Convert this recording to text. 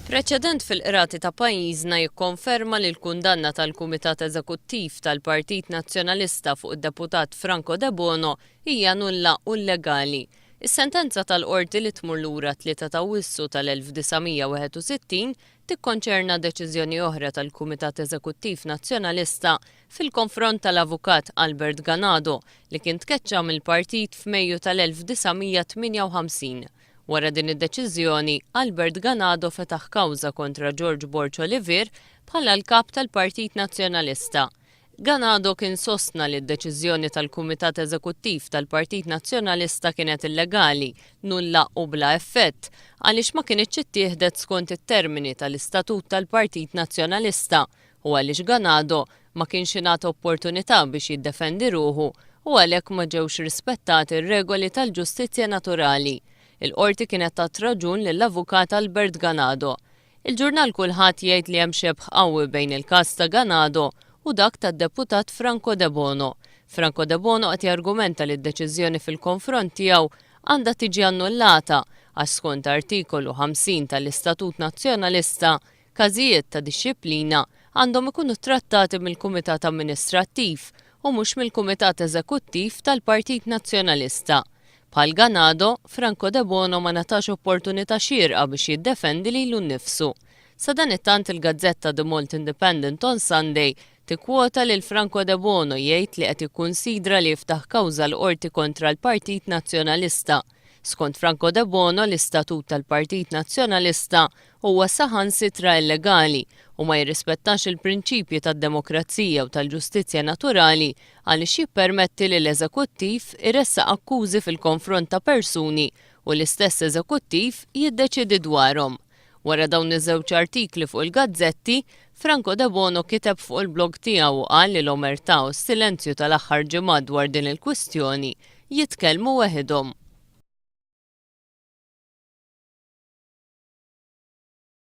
Preċedent fil-qrati ta' pajjiżna jikkonferma li l-kundanna tal-Kumitat Eżekuttiv tal-Partit Nazzjonalista fuq id-Deputat Franco Debono hija nulla u llegali. Is-sentenza tal-Qorti li tmur lura t-3 t'Awwissu tal-1961 tikkonċerna deċiżjoni oħra tal-Kumitat Eżekuttiv Nazzjonalista fil-konfront tal-Avukat Albert Ganado li kien tkeċċa mill-partit f'Mejju tal-1958. Wara din id-deċiżjoni, Albert Ganado fetaħ kawża kontra George Borg Olivier bħala l-Kap tal-Partit Nazzjonalista. Ganado kien sostna li d-deċiżjoni tal-Kumitat Eżekuttiv tal-Partit Nazzjonalista kienet illegali, nulla u bla effett għaliex ma kinitx ittieħdet skont it-termini tal-Istatut tal-Partit Nazzjonalista u għaliex Ganado ma kienx ingħata opportunità biex jiddefendi ruħu u għalhekk ma ġewx rispettati r-regoli tal-ġustizzja naturali. Il-Qorti kienet tat raġun lill-Avukat Albert Ganado. Il-ġurnal Kullħadd jgħid li hemm xebh qawwi bejn il-każ ta' Ganado u dak tad-Deputat Franco Debono. Franco Debono qed jargumenta li d-deċiżjoni fil-konfront tiegħu għandha tiġi annullata għax skont Artikolu 50 tal-Istatut Nazzjonalista Każijiet ta' dixxiplina għandhom ikunu ttrattati mill-Kumitat Amministrattiv u mhux mill-Kumitat Eżekuttiv tal-Partit Nazzjonalista. Bħal Ganado, Franco Debono ma ngħatax opportunità xierqa biex jiddefendi lilu nnifsu. Sadanittant il-gazzetta The Malta Independent on Sunday tikkwota lil Franco Debono jgħid li qed jikkunsidra li jiftaħ kawża l-Qorti kontra l-Partit Nazzjonalista. Skont Franco Debono, l-istatut tal-Partit Nazzjonalista huwa saħansitra illegali u ma jirrispettax il-prinċipji tad-demokrazija u tal-ġustizzja naturali għaliex jippermetti li l-eżekuttiv iressaq akkużi fil-konfront ta' persuni u l-istess eżekuttiv jiddeċiedi dwarhom. Wara dawn iż-żewġ artikli fuq il-gazzetti, Franco Debono kiteb fuq il-blog tiegħu u qal li l-omertà u s-silenzju tal-aħħar ġimgħat dwar din il-kwistjoni jitkellmu weħidhom.